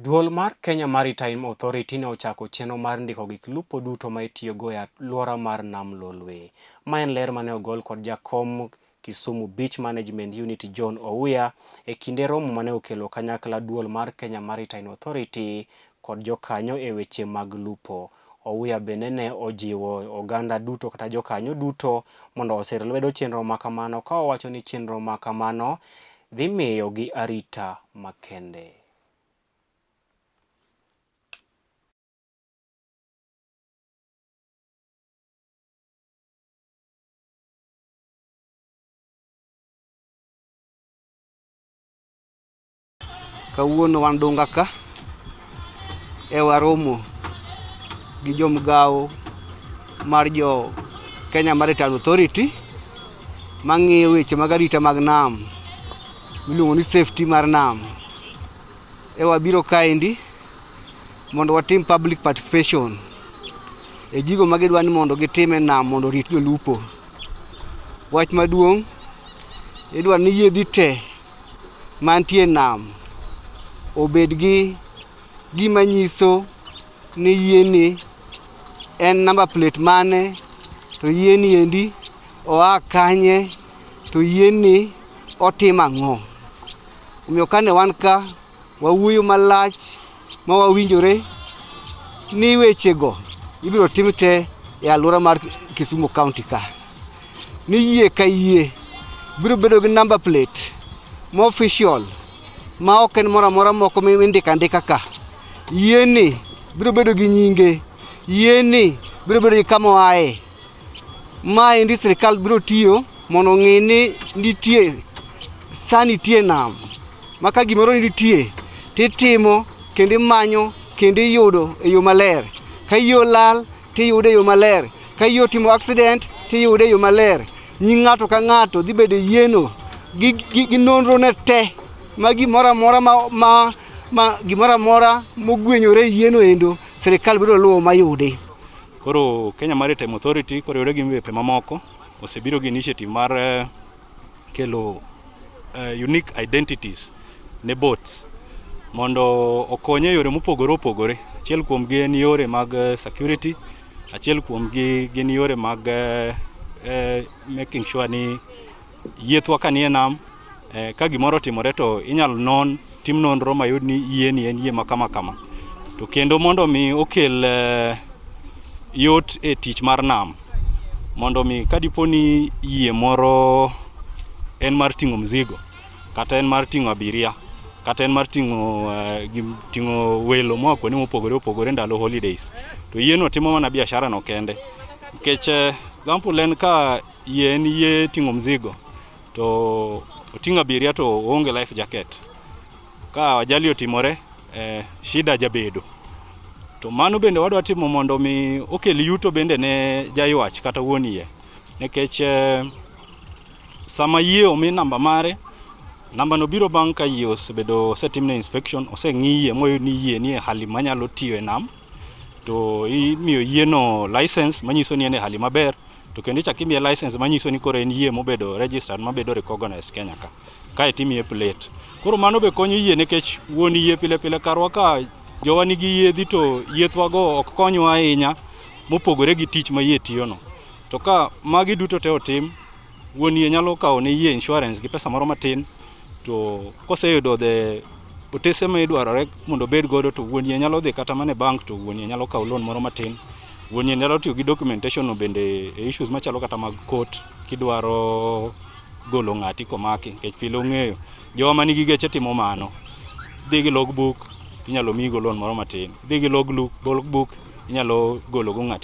Duol mar Kenya Maritime Authority ne ochako chenro mar ndiko gik lupo duto ma itiyogo e alwora mar Nam Lolwe. Ma en ler mane ogol kod jakom Kisumu Beach Management Unit John Ouya e kinde romo mane okelo kanyakla duol mar Kenya Maritime Authority kod jokanyo e weche mag lupo. Ouya bende ne ojiwo oganda duto kata jokanyo duto mondo osir lwedo chenro ma kamano ka owacho ni chenro ma kamano dhi miyogi arita makende. Kawuono wan Dunga ka e waromo gi jomgawo mar jo Kenya Maritime Authority mang'iyo weche mag arita mag nam miluongo ni safety mar nam. E wabiro kaendi mondo watim public participation e gigo ma gidwa ni mondo gitim e nam mondo orit jolupo. Wach maduong' idwa ni yiedhi te mantie e nam obed gi gima nyiso ni yieni en number plate mane, to yieni endi oa kanye, to yieni otimo ang'o. Omiyo kane wan ka, wawuoyo malach ma wawinjore ni wechego ibiro tim te e alwora mar Kisumu County ka. Ni yie ka yie biro bedo gi number plate ma official ma ok en moro amora moko mindiko andika ka. Yieni biro bedo gi nyinge, yieni biro bedo gi kama oaye. Maendi sirikal biro tiyo mondo ong'i ni nitie sa nitie nam ma ka gimoro nitie titimo kendo imanyo kendo iyudo e yo maler. Ka yie olal tiyude e yo maler. Ka yie otimo accident tiyude e yo maler. Nying ng'ato ka ng'ato dhi bedo e yieno gi nonro ne te ma gimoro amora ma gimoro amora mogwenyore e yieno endo sirikal biro luwo mayudi. Koro Kenya Maritime Authority koriwore gi migepe mamoko osebiro gi initiative mar kelo unique identities ne boats mondo okony e yore mopogore opogore. Achiel kuom gi en yore mag security, achiel kuom gi gin yore mag making sure ni yiethwa ka nie nam ka gimoro otimore to inyalo non tim nonro mayud ni yie ni en yie ma kama kama. To kendo mondo mi okel yot e tich mar nam mondo mi kadipo ni yie moro en mar ting'o mzigo kata en mar ting'o abiria kata en mar ting'o welo moa kuonde mopogore opogore ndalo holidays to yieno timo mana biashara no kende nikech example en ka yie en yie ting'o mzigo to oting'o abiria to oonge life jacket ka ajali otimore shida jabedo. To mano bende wadwa timo mondo mi okel yuto bende ne jaywach kata wuon yie nikech sama yie omi namba mare, namba no biro bang' ka yie osebedo osetimne inspection, oseng'i yie moyud ni yie nie hali manyalo tiyo e nam to imiyo yieno license manyiso ni en e hali maber to kendo ichak imiye license manyiso ni koro en yie mobedo registered mabedo recognized Kenya ka kaeto imiye plate. Koro mano be konyo yie nikech wuon yie pile pile karwa ka jowa nigi yiedhi to yiethwago ok konywa ahinya mopogore gi tich ma yie tiyono. To ka magi duto te otim, wuon yie nyalo kawo ne yie insurance gi pesa moro matin to koseyudo the otese ma idwarore mondo obed godo to wuon yie nyalo dhi kata mana e bank to wuon yie nyalo kawo loan moro matin. Wuon yie nyalo tiyo gi documentation no bende e issues machalo kata mag court kidwaro golo ng'ati komaki nikech pile ong'eyo jowa manigi geche timo mano. Dhi gi logbook inyalo miyigo loan moro matin. Dhi gi logbook inyalo golo go ng'ati.